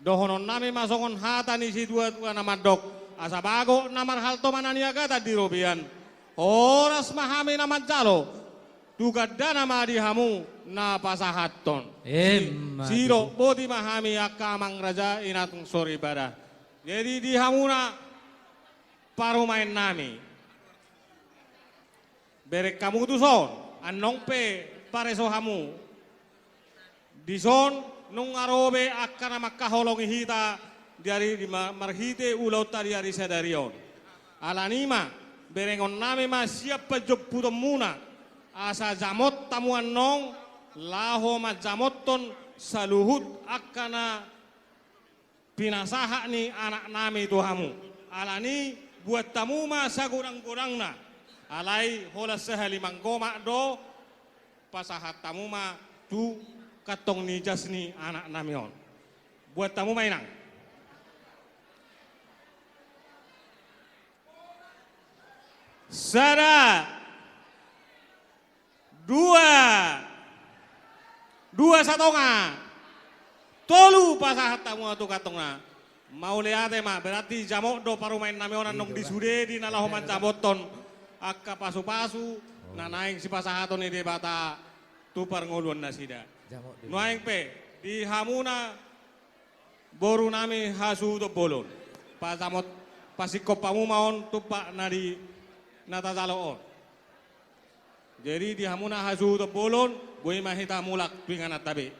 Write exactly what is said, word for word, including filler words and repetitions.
Dohononnami ma songon hata ni situa-tua na mandok: Asa bagot na marhalto ma na niagatan di robean. Horas ma hami na manjalo, tu gandana ma di hamu na pasahathon. Emma tutu. Sidok boti ma hami angka amang raja, inang soripada. Jadi di hamuna parumaennami, bereng hamu tuson, annon pe pareso hamu. Dison nunga ro be angka na mangkaholongi hita di ari, di ma-, marhite ulaonta di ari sadari on. Alani i ma, berengonnami ma sian panjomputonmuna, asa jamot hamu annon, laho manjamothon saluhut angka na pinasahat ni anaknami tu hamu. Alani i, buat hamu ma sagodang-godangna. Alai holan sahali manggomak do, pasahat hamu ma tu kantong ni jas ni anaknami on. Buat hamu ma, inang. Sada. Dua. Dua satonga. Tolu, pasahat hamu ma tu kantongna. Mauliate ma, berarti jamot do parumaennami on annon di sude di na laho manjamothon angka pasu-pasu na naeng sipasahaton ni Debata tu parngoluan nasida. Nuaeng pe, di hamuna borunami hasuhuton bolon, pajamot, pasingkop hamu ma on tumpak na di na tajalo on. Jadi di hamuna hasuhuton bolon, boi ma hita mulak tu ingananta be.